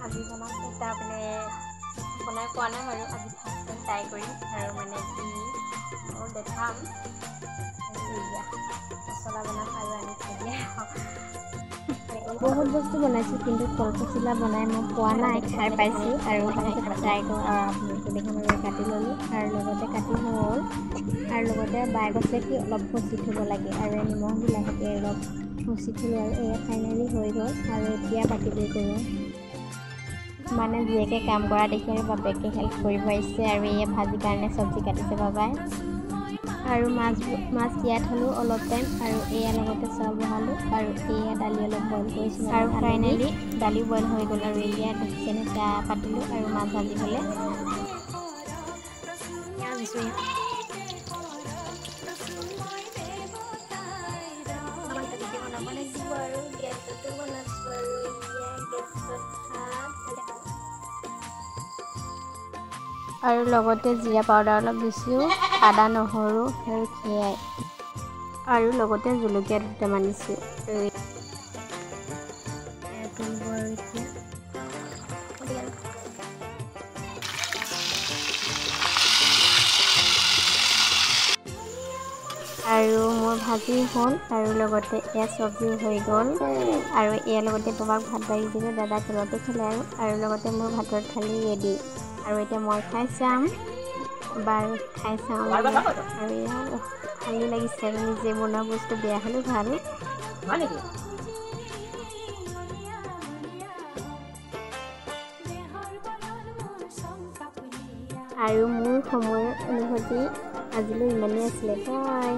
আজি বনাম এটা মানে বনাই পোৱা নাই বাৰু, আজি ফাৰ্ষ্ট টাইম ট্ৰাই কৰিম আৰু মানে কি দেখাম। পচলা বনাম আৰু আনি থৈ দিয়া বহুত বস্তু বনাইছোঁ, কিন্তু কল পচলা বনাই মই পোৱা নাই, খাই পাইছোঁ আৰু ট্ৰাই কৰোঁ আৰু আপোনালোকে দেখাম। আৰু কাটি ল'লোঁ আৰু লগতে কাটি হ'ল আৰু লগতে বায়ে কৈছে কি অলপ খচি থ'ব লাগে আৰু নিমখ দি লাহেকৈ অলপ খচি থ'লোঁ আৰু এয়া ফাইনেলি হৈ গ'ল। আৰু এতিয়া বাকীবোৰ কৰোঁ, মানে জীয়েকে কাম কৰা দেখি আৰু বাপেকে হেল্প কৰিব আহিছে। আৰু এয়া ভাজিৰ কাৰণে চব্জি কাটিছে বাবাই। আৰু মাছ মাছ তিয়াই থ'লোঁ অলপ টাইম আৰু এয়া লগতে চাউল বহালোঁ আৰু এয়া দালি অলপ বইল কৰিছোঁ আৰু ফাইনেলি দালিও বইল হৈ গ'ল। আৰু এয়া দেখিছেনে চাহ পাতিলোঁ আৰু মাছ ভাজিবলৈ। বনাব লাগিব আৰু গেছতো বনাইছোঁ আৰু এয়া গেছত ভাত আৰু লগতে জিৰা পাউডাৰ অলপ দিছোঁ, আদা নহৰু আৰু সেয়াই আৰু লগতে জলকীয়া দুটামান দিছোঁ। আৰু মোৰ ভাজি হ'ল আৰু লগতে এয়া চব্জিও হৈ গ'ল। আৰু ইয়াৰ লগতে বাবাক ভাত বাঢ়ি দিলোঁ, দাদা তলতে খালে আৰু লগতে মোৰ ভাতৰ থালি ৰেডি। আৰু এতিয়া মই খাই চাম, বাৰু খাই চাওঁ আৰু এয়া ভালো লাগিছে আৰু নিজে বনোৱা বস্তু বেয়া হ'লেও ভাল। আৰু মোৰ সময়ৰ অনুভূতি আজিলৈ ইমানেই আছিলে। বাই।